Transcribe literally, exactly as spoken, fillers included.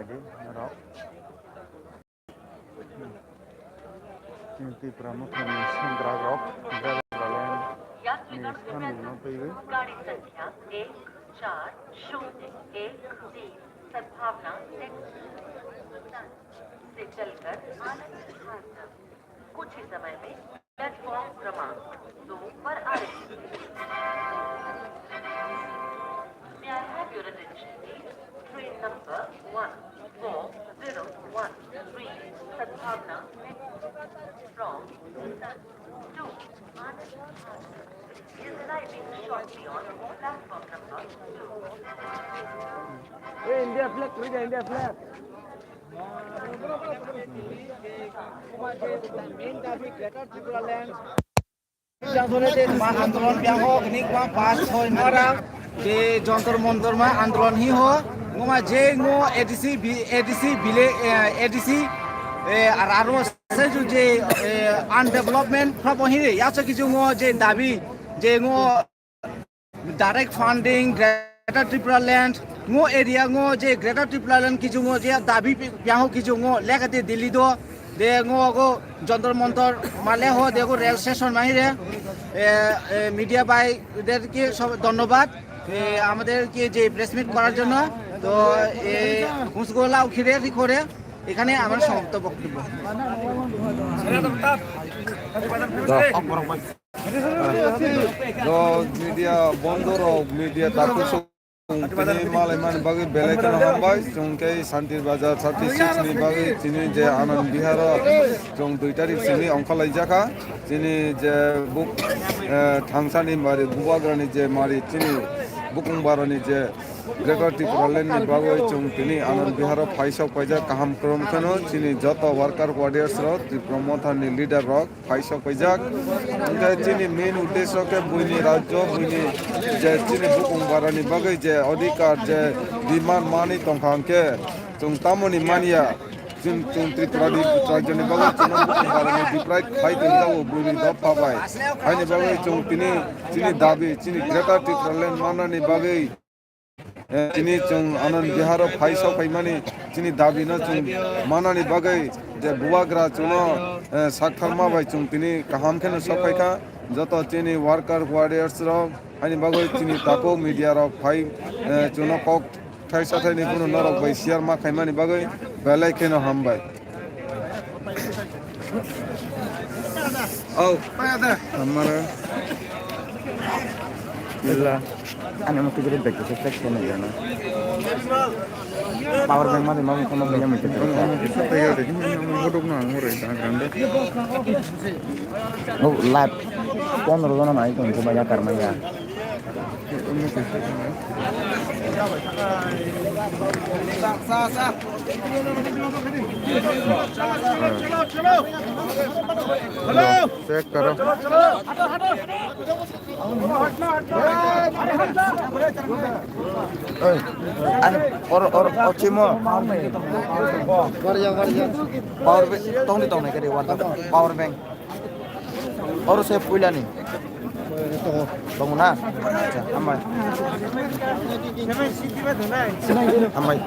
Rok. Chini Tipra Mothani Sendra rok, Tipraland ni samung no twiwi. गाड़ी संख्या एक चार शून्य एक तीन सद्भावना से चलकर आनंद विहार तक। कुछ ही समय में प्लेटफॉर्म क्रमांक दो पर आरक्षित है। May I have your attention, please? Train number one four zero one three Sadbhavna from two Anand is arriving shortly on platform number two. Hey, India flag, India flag. Andolon biang ho, gini kwa pas soi mara, je Jantar Mantar ma andolon hi ho, ngoma je ngo A D C bi-, A D C bile, eh, A D C, eh, ar aro se ju je, eh, undevelopment, prabo hi re, yaso kichu ngo je dabi, je ngo direct funding, Greater Tipraland, ngo area ngo je Greater Tipraland kichu ngo je dabi pi-, piang ho kichu ngo lekha de Delhi do, de ngo go Jantar Mantar male ho de go rail station ma hi re, eh, eh, media bhai derke সব ধন্যবাদ, eh, আমাদেরকে যে press meet করার জন্য। তো, eh, ঘুষগোলা উখিরে করে এখানে আমার সমাপ্ত বক্তব্য। Do, media bondorok, media takusung tini malaimani bagwi belai kheno hambai. Chwng khe Santir Bazar thirty six ni bagwi tini je Anand Vihar o chwng dui tarik simi ongkhorlaijakha. Chini je buk, eh, thangsani mari, bubagrani je mari, chini bukung barani je Greater Tipraland ni bagwi chwng tini Anand Vihar o phaisok paijak kaham krom kheno chini joto worker warriors rok, Tipra Motha ni leader rok. Phaisok paijak. Hingke chini main uddesho khe buini rajyo, buini je chini bukung barani bagwi je odhikar je demand manwi tongkha hingke chwng tamoni manya. Chwng, chwng Tripura di-, rajyoni bagwi chwngno bukung barani deprive khai tongjago buini dopha bai. Haini bagwi chwng tini chini dabi, chini Greater Tipraland mannani bagwi Eh, chini chwng Anand Vihar o phai sok phaimani chini dabi no chwng manani bagwi je bubagra chwngno, eh, saktharma bai chwng tini kaham kheno sok phaikha. Joto chini worker warriors rok haini bagwi chini takhuk media rok phai, eh, chwngno kok thai sathai ni phunu norok bai share ma khaimani bagwi belai kheno hambai. Oh, amara. Illa. Ani mo kujuri bag kisa check kena jana. Power bank ma de ma mo kono baya mo kisa. Mo kisa tayo de. Mo dok na mo re ta grande. Oh, live. Pondro jona nai to ko baya karmaya. Check karo. Ei, ani or, or, ochimo. Power bank, tongni tongnai kari, power bank. Oro se puilani. Tongo na? Acha, hambai. Hambai.